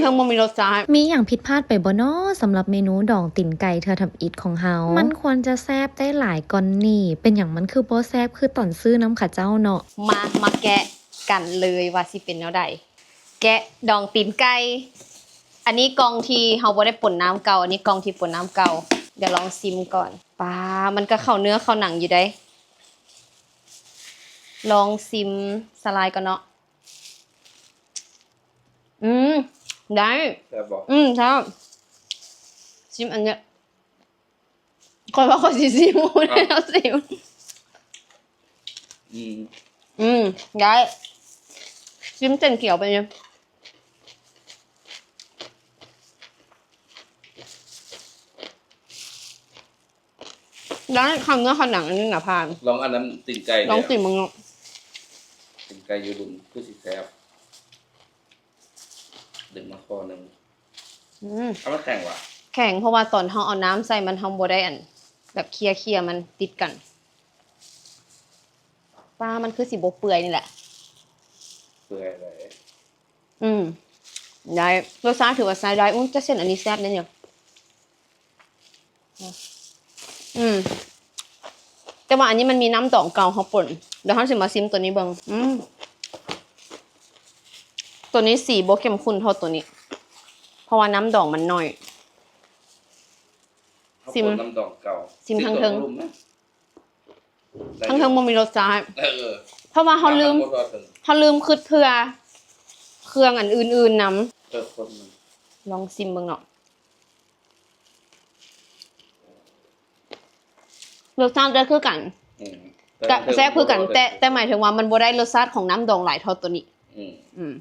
ເທິງບໍ່ມີລົດຊາດ. ມີຫຍັງຜິດພາດໄປບໍ່ນໍ ສຳລັບເມນູດອງຕີນໄກ່ເທື່ອທຳອິດຂອງເຮົາ? ມັນຄວນຈະແຊບໄດ້ຫຼາຍກ່ອນນີ້ ເປັນຫຍັງມັນຄືບໍ່ແຊບຄືຕອນຊື້ນຳເຂົາເຈົ້າເນາະ? ມາ ມາແກະກັນເລີຍວ່າຊິເປັນແນວໃດ. ແກະດອງຕີນໄກ່. ອັນນີ້ກ່ອງທີ່ເຮົາບໍ່ໄດ້ປົນນ້ຳເກົ່າ, ອັນນີ້ກ່ອງທີ່ປົນນ້ຳເກົ່າ. ດຽວລອງຊິມກ່ອນ. ປາ ມັນກໍເຂົ້າເນື້ອເຂົ້າໜັງຢູ່ໃດ໋. ລອງຊິມສາຫຼ່າຍກ່ອນເນາະ. ອືມ ໄດ້ ແຊບບໍ່? ອືມ ແຊບ. ຊິມອັນເນີ້ຍ ຂ້ອຍວ່າຂ້ອຍຊິຊິມ ບໍ່ໄດ້ເອົາຊິມ. ອືມ ອືມ ໄດ້. ຊິມເສັ້ນຂຽວໄປເລີຍ. ໄດ້ ເຂົ້າເນື້ອເຂົ້າໜັງອັນນີ້ນະ ຜ່ານ. ລອງອັນນັ້ນຕີນໄກ່ ລອງຕີນເບິ່ງເນາະ. ຕີນໄກ່ຢູ່ລຸ່ມຄືຊິແຊບ. ດຶງມາຂໍ້ໜຶ່ງ. ອືມ ເອົາ ມັນແຂງຫວາ? ແຂງ ເພາະວ່າຕອນເຮົາເອົານ້ຳໃສ່ມັນ ເຮົາບໍ່ໄດ້ອັນ ແບບເຄຍໆ ມັນຕິດກັນ. ປາ ມັນຄືຊິບໍ່ເປື່ອຍນີ້ແຫຼະ. ເປື່ອຍເລີຍ. ອືມ ໄດ້ ລົດຊາດຖືວ່າໃຊ້ໄດ້. ອຸ້ຍ ແຕ່ເສັ້ນອັນນີ້ແຊບເດ້ນີ້. ອືມ ແຕ່ວ່າອັນນີ້ມັນມີນ້ຳດອງເກົ່າເຮົາປົນ. ດຽວເຮົາຊິມາຊິມໂຕນີ້ເບິ່ງ. ອືມ ໂຕນີ້ສີບໍ່ເຂັ້ມຂຸ້ນເທົ່າໂຕນີ້ ເພາະວ່ານ້ຳດອງມັນໜ້ອຍ. ຊິມ ເຮົາປົນນ້ຳດອງເກົ່າ. ຊິມທາງເທິງ. ທາງເທິງບໍ່ມີລົດຊາດ. ເອີ ເພາະວ່າເຮົາລືມ ເຮົາລືມຄຶດເພື່ອເຄື່ອງອັນອື່ນໆນຳ. ເອີ ຄົນມັນ ລອງຊິມເບິ່ງເນາະ. ລົດຊາດໄດ້ຄືກັນ. ອືມ ແຊບຄືກັນ ແຕ່ ແຕ່ໝາຍເຖິງວ່າມັນບໍ່ໄດ້ລົດຊາດຂອງນ້ຳດອງຫຼາຍເທົ່າໂຕນີ້. ອືມ ອືມ